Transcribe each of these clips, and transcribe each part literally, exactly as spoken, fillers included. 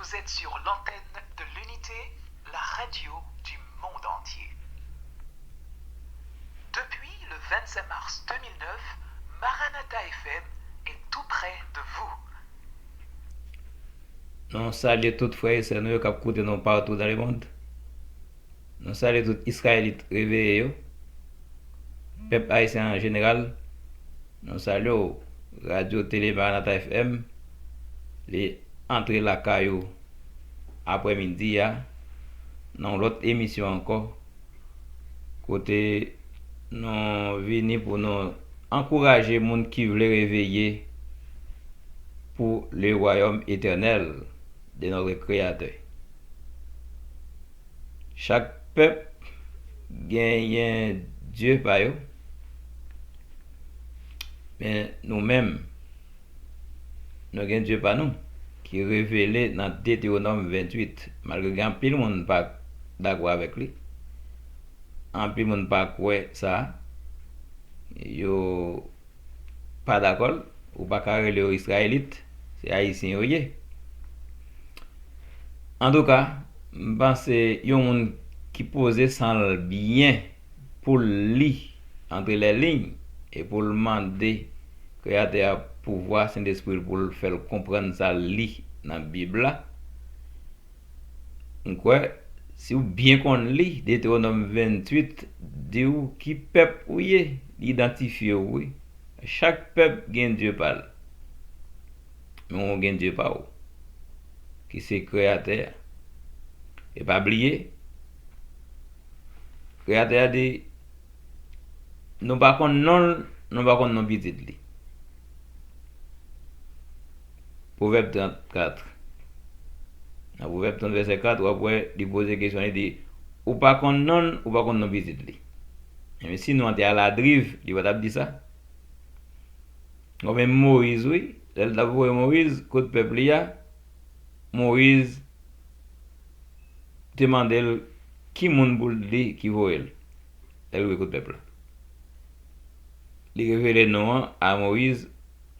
Vous êtes sur l'antenne de l'Unité, la radio du monde entier. Depuis le vingt-cinq mars deux mille neuf, Maranatha F M est tout près de vous. Nou salye tout frè e sè nou yo k ap koute nou partout dans le monde. Nou salye tout Izrayelit reveye yo, pèp ayisyen an jeneral. Nou salye w, Radyo Tele Maranatha F M, li antre lakay ou aprèmidi a, nan yon lòt emisyon ankò, kote nou vini pou nou ankouraje moun ki vle reveye pour le royaume éternel de notre Créateur. Chak pèp genyen Dye pa yo, men nou menm, nou gen Dye pa nou, ki revele nan Detewonòm venntuit, malgre gen anpil moun pa dakò avèk li, anpil moun pa kwè sa, yo pa dakò, ou pa ka rele yo Izrayelit, se Ayisyen yo ye. Antouka, m panse yon moun ki poze san l byen pou l li antre lè liy e pou l mande Kreyatè a pouvwa Sentespri l pou l fè l konprann sa l li nan Bib la, m kwè, si w byen konn li, Detewonòm venntuit di w ki pèp ou ye, li idantifye w, wi. Chak pèp gen Dye pa l. Men w gen Dye pa w, ki se Kreyatè a. E pa bliye, Kreyatè a di, nou pa konn non l, nou pa konn non pitit li. Pwovèb trannkat. Nan Pwovèb trant vèsè kat, w ap wè li poze kesyon, li di, ou pa konn non l, ou pa konn non pitit li. Enben, si non an te aladriv, li pa t ap di sa. Ou menm Moyiz, wi, lè l t ap voye Moyiz kot pèp li a, Moyiz te mande l ki moun pou l di ki voye l. Lè l rive kot pèp la, li revele non an a Moyiz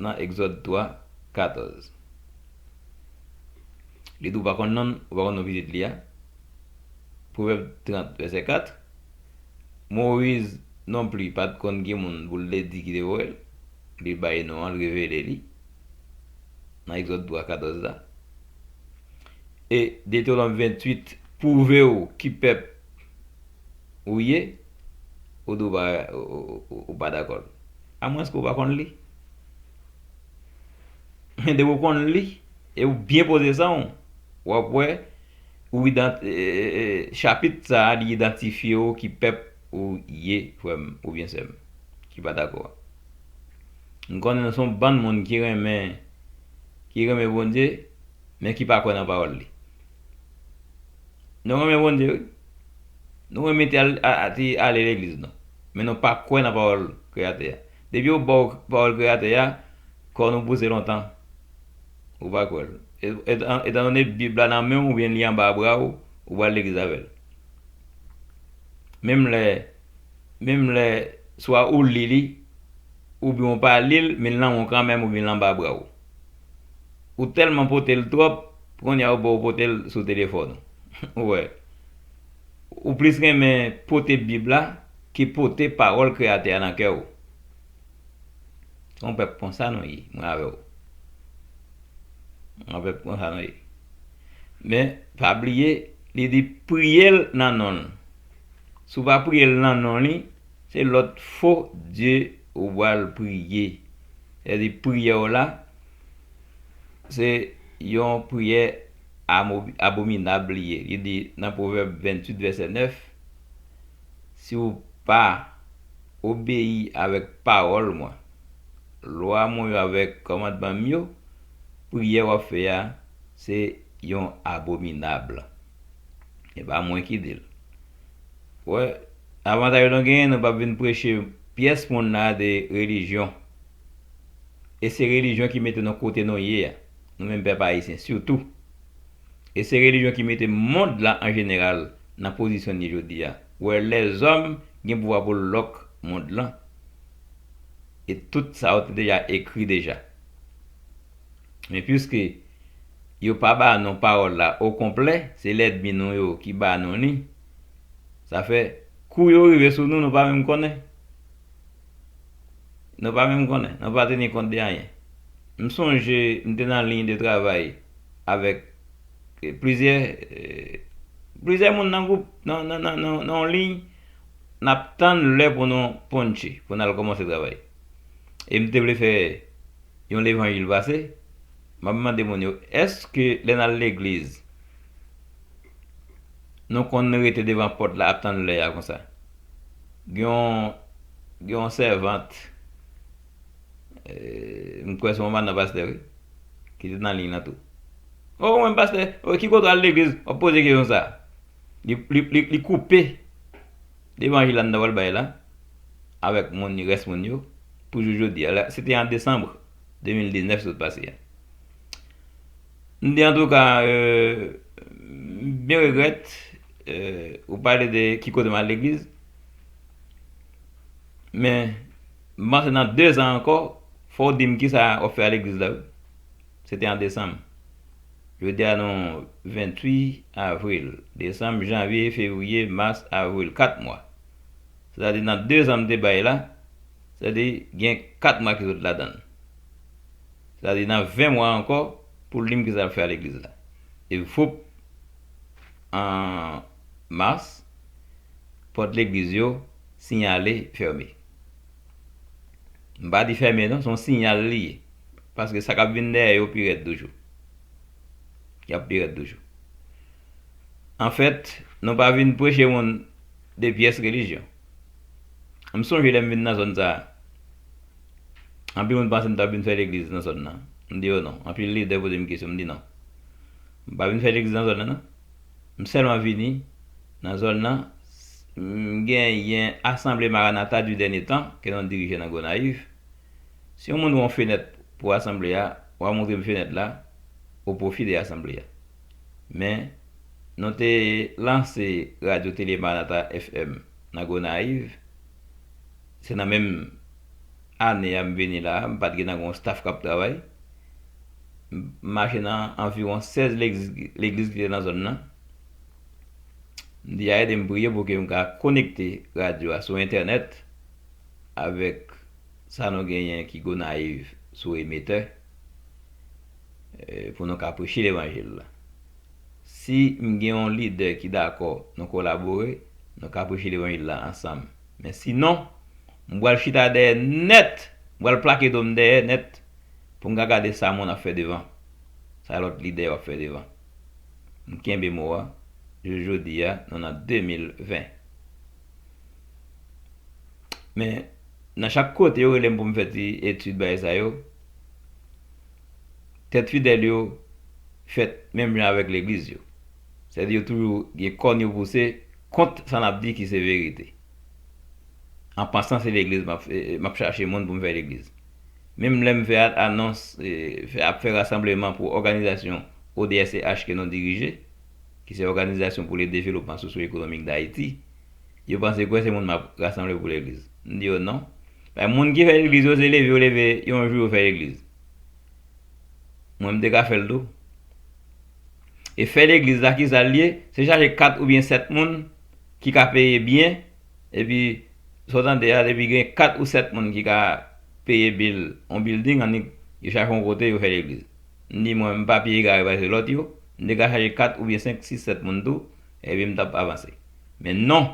nan Egzòd twa, katòz. Li di, ou pa konn non l, ou pa konn non pitit li a. Pwovèb trant, vèsè kat. Moyiz nonpli pa t konn ki moun pou l te di ki te voye l. Li bay non an, l revele li nan Egzòd twa, katòz la. E Detewonòm venntuit pwouve w ki pèp ou ye, ou di w pa, ou, ou, ou, ou pa dakò. Amwenske w pa konn li. Men depi w konn li, e w byen poze san w, w ap wè, ou idan-, e, e, e, chapit sa a, li idantifye w ki pèp ou ye, frè m oubyen sè m, ki pa dakò a. M konnen nou se yon bann moun ki renmen, ki renmen Bondye, men ki pa kwè nan pawòl li. Nou renmen Bondye, wi. Nou renmen te al, a, a, te ale legliz, non. Men nou pa kwè nan pawòl Kreyatè a. Depi yo ba w pawòl Kreyatè a, kò nou pouse lontan. Ou pa kwè l. E, e, etandone Bib la nan men w oubyen li anba bra w, ou pral legliz avè l. Menm lè, menm lè, swa ou li li, oubyen w pa li l, men l nan men w kanmenm oubyen l anba bra w. Ou tèlman pote l twòp, kounye a yo ba w pote l sou telefòn ou. Ou wè. Ou plis renmen pote Bib la ke pote pawòl Kreyatè a nan kè w. Se yon pèp konsa nou ye, mwen avè w. Yon pèp konsa nou ye. Men, pa bliye, li di priye l nan non l. Si w pa priye l nan non li, se lòt fo dye ou pral priye. Sètadi priyè w la, se yon priyè amo-, abominab li ye. Li di nan Pwovèb venntuit vèsè nèf, si w pa obeyi avèk pawòl mwen, lwa mwen yo avèk kòmandman m yo, priyè w ap fè a, se yon abominab. E pa mwen ki di l. Wè, avantaj nou genyen, nou p ap vin preche pyès moun la de relijyon. E se relijyon ki mete nou kote nou ye a, nou menm pèp ayisyen, sitou. E se relijyon ki mete mond la an jeneral nan pozisyon n ye jodi a. Wè, lèzòm gen pouvwa pou l lòk mond lan. E tout sa yo te deja ekri deja. Men piske yo pa ba nou pawòl la okonplè, se lènmi nou yo ki ba nou li. Sa fè, kou yo rive sou nou, nou pa menm konnen. Nou pa menm konnen, nou pa teni kont de anyen. M sonje, m te nan liy de travay avèk, eh, plizyè, eh, plizyè moun nan gwoup, nan, nan, nan, nan, nan yon liy, n ap tann lè pou nou ponche, pou n al kòmanse travay. E m te vle fè yon levanjil pase, m ap mande moun yo, èske lè n al legliz, nou konn rete devan pòt la ap tann lè a konsa? Gen yon, gen yon sèvant, eh, m kwè se yon madan pastè, wi, ki te nan liy lan tou. O, mwen pastè, o, ki kote w al legliz? W ap poze kesyon sa. Li, li, li, li koupe levanjil la m ta pral bay la avèk moun, rès moun yo, pou jou jodi a. La, se te an desanm de mil diznèf sot pase a. M di, antouka, euh, m byen regrèt, euh, ou pale de ki kote m al legliz, men m panse nan de zan ankò, fò w di m kisa w ap fè a legliz la, wi. Se te an desanm. Jodi a nou venntuit avril, desanm, janvye, fevriye, mas, avril, kat mwa. Sètadi nan de zan m te bay la, sètadi gen kat mwa ki sot ladan l. Sètadi nan ven mwa ankò, pou l di m kisa l ap fè a legliz la. E voup, an mas, pòt legliz yo siyale fèmen. M pa di fèmen non, se yon siyal li ye. Paske sa k ap vin dèyè yo pi rèd toujou. Y ap pi rèd toujou. Anfèt, nou pa vin preche moun de pyès relijyon. M sonje lè m vin nan zòn sa a. Anpil moun panse m t ap vin fè legliz nan zòn nan. M di yo non. Anpil lidè poze m kesyon, m di non. M pa vin fè legliz nan zòn nan, non. M sèlman vini nan zòn nan. M genyen Asanble Maranatha du Dernier Temps ke nou dirije nan Gonayiv. Si yon moun wè yon fenèt pou asanble a, w a montre m fenèt la, o pwofi de asanble a. Men, nou te lanse Radyo Tele Maranatha F M nan Gonayiv. Se nan menm ane a m vini la, m pa t gen nan yon staf k ap travay. M mache nan anviwon sèz legliz, legliz ki te nan zòn nan. M di a ede m priye pou ke m ka konekte radyo a sou entènèt avèk sa nou genyen ki Gonayiv sou emetè, eh, pou nou ka preche levanjil la. Si m gen yon lidè ki dakò nou kolabore, nou ka preche levanjil la ansanm. Men sinon, m pral chita dèyè nèt, m pral plake do m dèyè nèt pou m ka gade sa moun ap fè devan, sa lòt lidè yo ap fè devan. M kenbe mo a, jou jodi a, nou nan de mil ven. Men, nan chak kote yo rele m pou m fè ti etid bagay sa yo, tèt fidèl yo fèt menm jan avèk legliz yo. Sètadi yo toujou gen kòn yo pouse kont sa n ap di ki se verite. An pansan se legliz m ap, e, e, m ap chache moun pou m fè legliz. Menm lè m fè a-, anons, e, fè, ap fè rasanbleman pou òganizasyon O D S C H ke nou dirije, ki se Organisation pour le Développement Socio-Économique d'Haïti, yo panse kwè se moun m ap rasanble pou legliz. M di yo non. Paske moun ki fè legliz yo, se leve yo leve yon jou yo fè legliz. Mwen, m te ka fè l tou. E fè legliz la, ki sa l ye? Se chache kat oubyen sèt moun ki ka peye byen, epi, sa w tande a, depi gen kat ou sèt moun ki ka peye bil, yon building, annik yo chache yon kote, yo fè legliz. M di mwen, m pa pi egare pase lòt yo, m te ka chache kat oubyen senk, sis, sèt moun tou, epi m t ap avanse. Men non,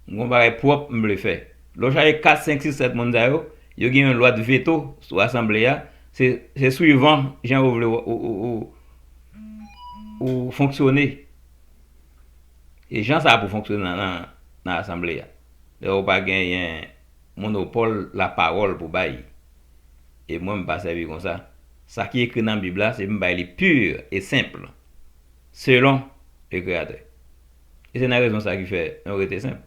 m gon bagay pwòp m vle fè. Lè w chache kat, senk, sis, sèt moun sa yo, yo gen yon lwa de veto sou asanble a, se, se swivan jan yo vle ou, ou, ou, ou, ou fonksyone. E jan sa pou fonksyone nan, nan, nan asanble a. Lè ou pa genyen monopòl lapawòl pou bay. E mwen, m pa sèvi konsa. Sa ki ekri nan Bib la, se m bay li pur e senp, selon le Créateur. E se nan rezon sa ki fè nou rete senp.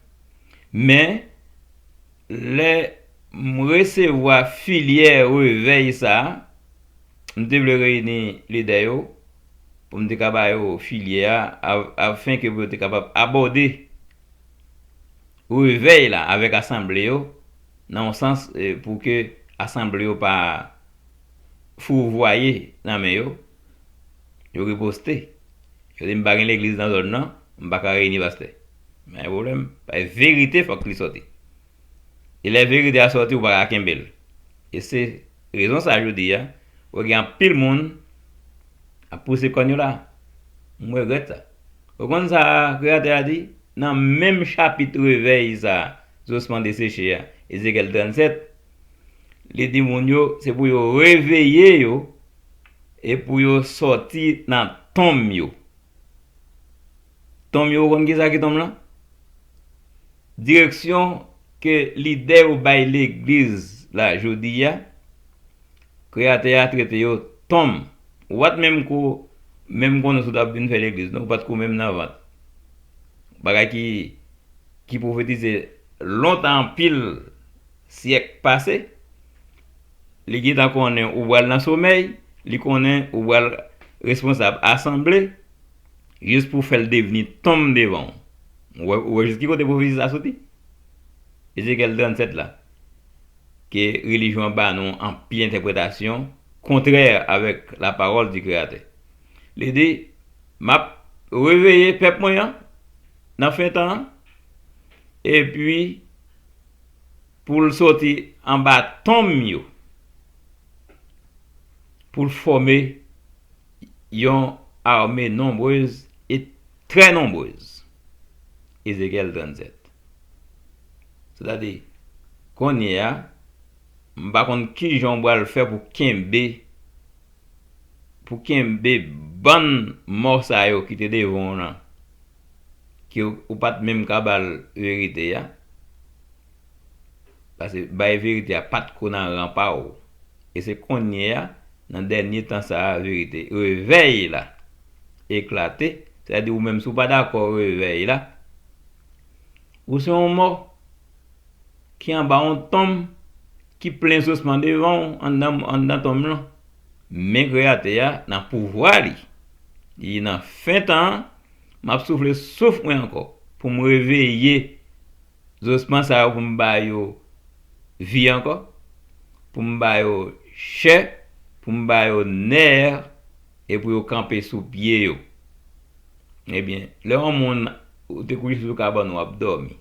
Men, lè m resevwa filyè revèy sa a, m te vle reyini lidè yo pou m te ka ba yo filyè a, a, afenke pou yo te kapab abòde revèy la avèk asanble yo, nan yon sans, eh, pou ke asanble yo pa fouvwaye nan men yo. Yo riposte. Yo di m pa gen legliz nan zòn nan, m pa ka reyini pastè. Men gen pwoblèm, bay verite fòk li sòti. E lè verite a sòti, ou pa ka kenbe l. E se rezon sa jodi a, ou gen anpil moun ap pouse kòn yo la. M regrèt sa. Ou konn sa Kreyatè a di? Nan menm chapit revèy sa, zosman deseche a, Ezekyèl trannsèt, li di moun yo, se pou yo reveye yo, e pou yo sòti nan tonm yo. Tonm yo, ou konn ki sa ki tonm lan? Direksyon ke lidè yo bay legliz la jodi a, Kreyatè a trete yo tonm. Ou pa t menm ko, menm konnen si w t ap vin fè legliz, non, ou pa t ko menm nan vant. Bagay ki, ki pwofetize lontan anpil syèk pase, li gentan konnen ou pral nan somèy, li konnen ou pral responsab asanble, jis pou fè l devni tonm devan w. Ou wè, ou wè jis ki kote pwofesi sa soti? Ezekyèl trannsèt la, ke relijyon an ba nou anpil entèpretasyon kontrè avèk la parole du Créateur. Li di, m ap reveye pèp mwen an nan fen tan an, epi pou l sòti anba tonm yo, pou l fòme yon ame nonbrez e trè nonbrez. Ezekyèl trannsèt. Sètadi, kounye a, m pa konn kijan w pral fè pou kenbe, pou kenbe bann mò sa yo ki te devan w lan, ke ou pa t menm ka ba l verite a. Paske bay verite a pa t ko nan ran pa w. E se kounye a, nan dènye tan sa a, verite, revèy la eklate. Sètadi ou menm, si w pa dakò revèy la, ou se yon mò ki anba yon tonm, ki plen zosman devan w anndan, anndan tonm lan. Men Kreyatè a, nan pouvwa li, li nan fen tan an, m ap soufle souf mwen ankò pou m reveye zosman sa yo, pou m ba yo vi ankò, pou m ba yo chè, pou m ba yo nè, e pou yo kanpe sou pye yo. Ebyen, lè yon moun ou te kouche sou kabann ou ap dòmi,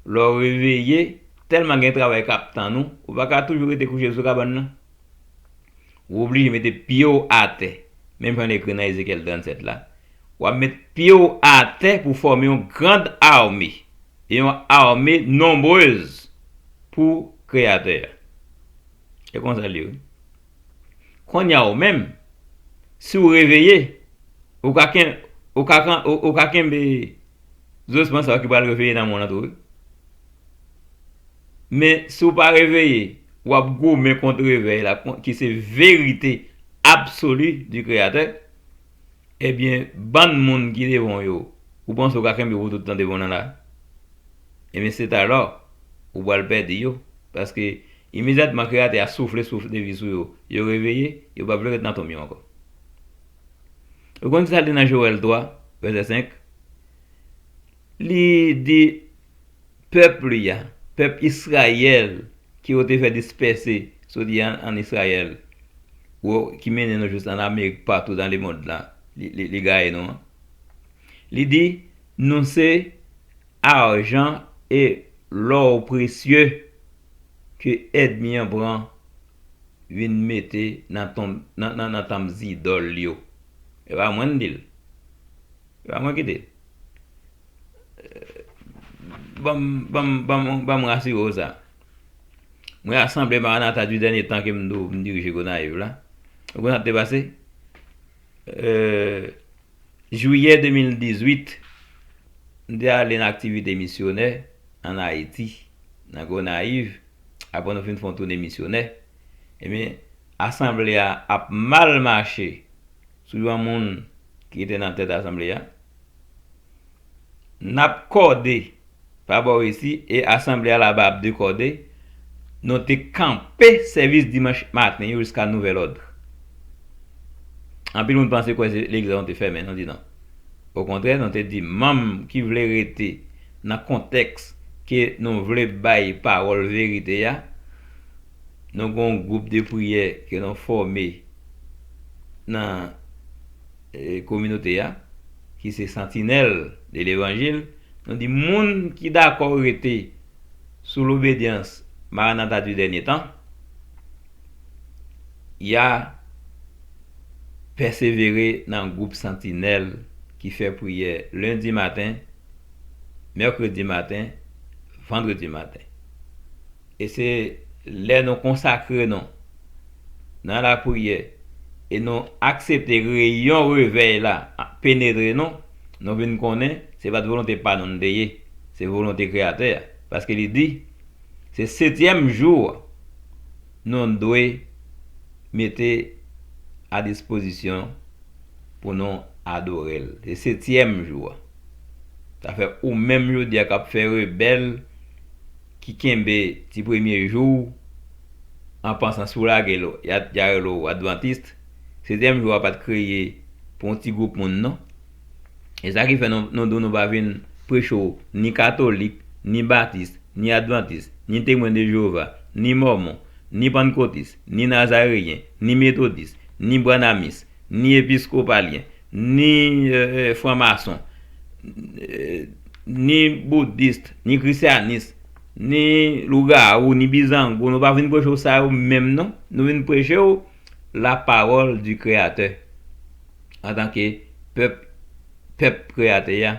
lè w reveye, tèlman gen travay k ap tann ou, ou pa ka toujou rete kouche sou kabann nan. Ou oblije mete pye w atè, menm jan l ekri nan Ezekyèl trannsèt la. W ap met pye w atè pou fòme yon grand ame, e yon ame nonbrez pou Kreyatè a. E konsa l ye, wi. Kounye a ou menm, si w reveye, ou ka ken-, ou ka kan-, ou, ou ka kenbe zosman sa yo ki pral reveye nan mond lan tou, wi. Men si w pa reveye, w ap goumen kont revèy la, kon-, ki se verite absoli di Kreyatè, ebyen, bann moun ki devan w yo, ou panse w ka kenbe yo pou tout tan devan w nan la? Ebyen, se talè ou pral pèdi yo, paske imedyatman Kreyatè a soufle souf de vi sou yo, yo reveye, yo p ap vle ret nan tonm yo ankò. Ou konn sa l di nan Jowèl twa, vèsè senk? Li di pèp li a, pèp Izrayèl, ke yo te fè dispèse, soti an, an Izrayèl, ou, ki mennen nou jis an Amerik, patou dan lemonn la, li, li, li gaye nou an. Li di, nou se ajan e lò presye ke ènmi an pran vin mete nan tonm, nan, nan, nan tanp zidòl yo. E pa mwen m di l. E pa mwen ki di l. Ban m, ban m, ban m, ban m rasire w sa. Mwen, Asanble Maranata du Dernier Temps ke m dou-, m dirije Gonayiv la. Ou konn sa k te pase? Euh, Jiyè de mil dizuit, m te ale nan aktivite misyonè ann Ayiti, nan Gonayiv, apre nou fin fè yon toune misyonè. Ebyen, asanble a ap mal mache sou yon moun ki te nan tèt asanble a. N ap kòde pa bò isi, e asanble a laba ap dekòde, nou te kanpe sèvis dimanch maten yo jiska nouvèl òd. Anpil moun panse kwè se legliz la nou te fèmen, nou di non. Okontrè, nou te di manm ki vle rete nan kontèks ke nou vle bay pawòl verite a, nou gen yon gwoup de priyè ke nou fòme nan e, kominote a, ki se santinèl de levanjil, nou di moun ki dakò rete sou lobedyans Maranatha du dernier temps, y a pèsevere nan gwoup santinèl ki fè priyè lendi maten, mèkredi maten, vandredi maten. E se lè nou konsakre nou nan lapriyè e nou aksepte reyon revèy la penetre nou, nou vin konnen se pa t volonte pa nou n te ye, se volonte Kreyatè a. Paske li di, se setyèm jou a nou dwe mete a dispozisyon pou nou adore l. Se setyèm jou a. Sa fè ou menm jodi a k ap fè rebèl, ki kenbe ti premye jou w, an pansan si w lage l, y a, y a rele w advantis. Setyèm jou a pa t kreye pou yon ti gwoup moun, non. E sa ki fè nou, nou di w nou pa vin preche w ni katolik, ni batis, ni advantis, ni temwen de Jewova, ni mòmon, ni pannkotis, ni nazareyen, ni metodis, ni branamis, ni episkopalyen, ni, e, e, franmason, e, ni boudis, ni krisyanis, ni lougawou, ni bizango. Nou pa vin preche w sa yo menm, non. Nou vin preche w la parole du Créateur. Antanke pèp, pèp Kreyatè a,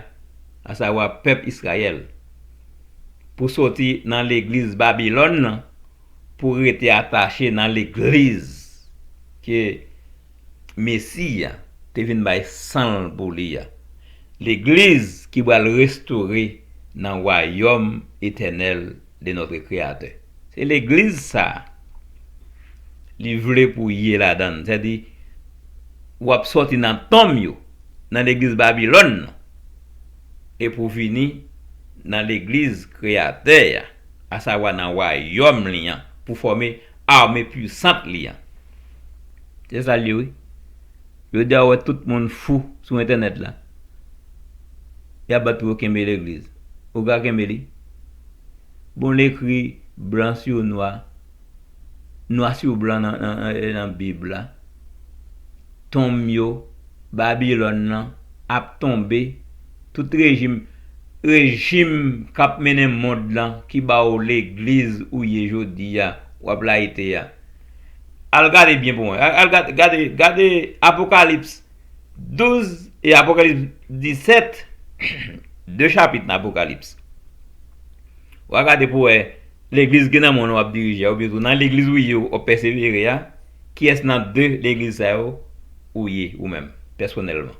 asavwa pèp Izrayèl, pou soti nan legliz Babilòn nan, pou rete atache nan legliz ke Mesi a te vin bay san l pou li a. Legliz ki pral restore nan wayòm etènèl de notre Créateur. Se legliz sa a li vle pou w ye ladan l. Sètadi, w ap sòti nan tonm yo, nan legliz Babilòn nan, e pou w vini nan legliz Kreyatè a, asavwa nan wayòm li an, pou fòme ame pwisant li an. Se sa l ye, wi. Jodi a, w wè tout moun fou sou entènèt la. Y ap bat pou yo kenbe legliz. Ou ka kenbe li? Bon, l ekri blan sou nwa, nwa sou blan nan, nan, nan, nan Bib la. Tonm yo, Babilòn nan ap tonbe. Tout rejim, rejim k ap mennen mond lan, ki ba w legliz ou ye jodi a, w ap layite a. Al gade byen pou mwen. Al, al gade, gade, gade Apokalips douz e Apokalips disèt, de chapit nan Apokalips. W a gade pou wè legliz gen nan mwen w ap dirije a, oubyen tou nan legliz ou ye, w ap pèsevere a, kiyès nan de legliz sa yo ou ye, ou menm, pèsonèlman.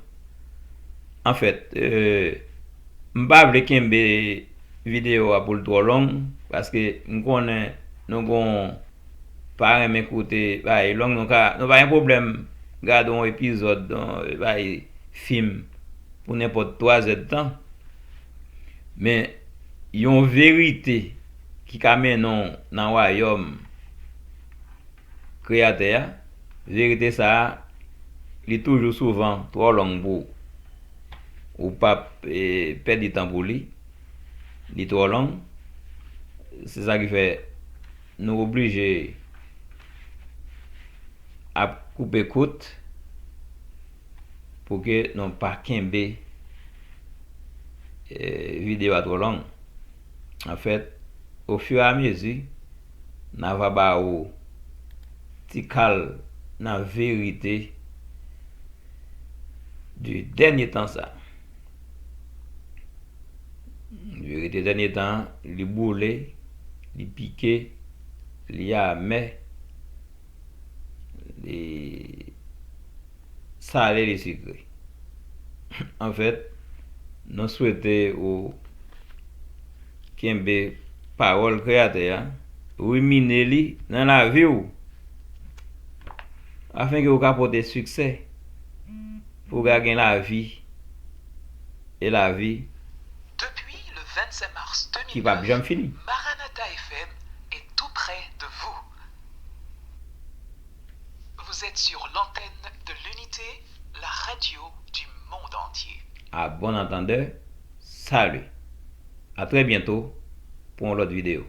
Anfèt, e, m pa vle kenbe videyo a pou l twò long, paske m konnen nou gon pa renmen koute bagay long, nou ka, nou pa gen pwoblèm gade yon epizòd, yon bagay fim pou nenpòt twa zèdtan. Men yon verite ki ka mennen w nan wayòm Kreyatè a, verite sa a, li toujou souvan twò long pou ou. Ou p ap, e, pèdi tan pou li. Li twò long. Se sa ki fè nou oblije ap koupe kout pou ke nou pa kenbe, e, videyo a twò long. Anfèt, ofiramezi, n a va ba ou ti kal nan verite di dènye tan sa. Verite dènye tan an, li boule, li pike, li amè, li sale, li sikre. Anfèt, nou swete ou kenbe pawòl Kreyatè a, rimine li nan lavi w, afenke ou ka pote siksè, pou w ka gen lavi, e lavi Depuis le vingt-cinq mars ki p ap janm fini. Deux mille neuf, Maranatha F M est tout près de vous. Vous êtes sur l'antenne de l'Unité, la radio du monde entier. À bon entendeur, salut. À très bientôt pour une autre vidéo.